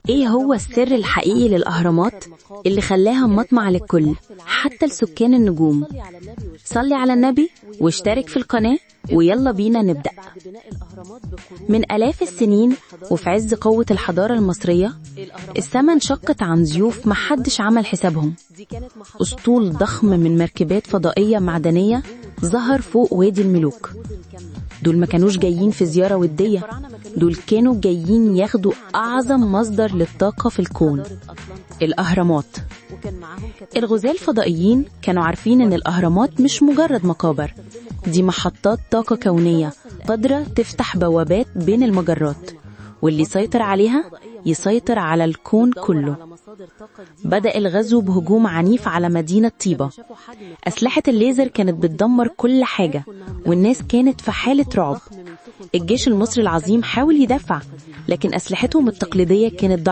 إيه هو السر الحقيقي للأهرامات اللي خلاها مطمع للكل حتى لسكان النجوم؟ صلي على النبي واشترك في القناة ويلا بينا نبدأ. من آلاف السنين وفي عز قوة الحضارة المصرية، السما انشقت عن ضيوف محدش عمل حسابهم. أسطول ضخم من مركبات فضائية معدنية ظهر فوق وادي الملوك. دول ما كانوش جايين في زيارة ودية، دول كانوا جايين ياخدوا أعظم مصدر للطاقة في الكون، الأهرامات. الغزاة الفضائيين كانوا عارفين إن الأهرامات مش مجرد مقابر، دي محطات طاقة كونية قادرة تفتح بوابات بين المجرات، واللي يسيطر عليها يسيطر على الكون كله. بدأ الغزو بهجوم عنيف على مدينة طيبة. أسلحة الليزر كانت بتدمر كل حاجة، والناس كانت في حالة رعب. الجيش المصري العظيم حاول يدافع، لكن أسلحتهم التقليدية كانت ضعيفة.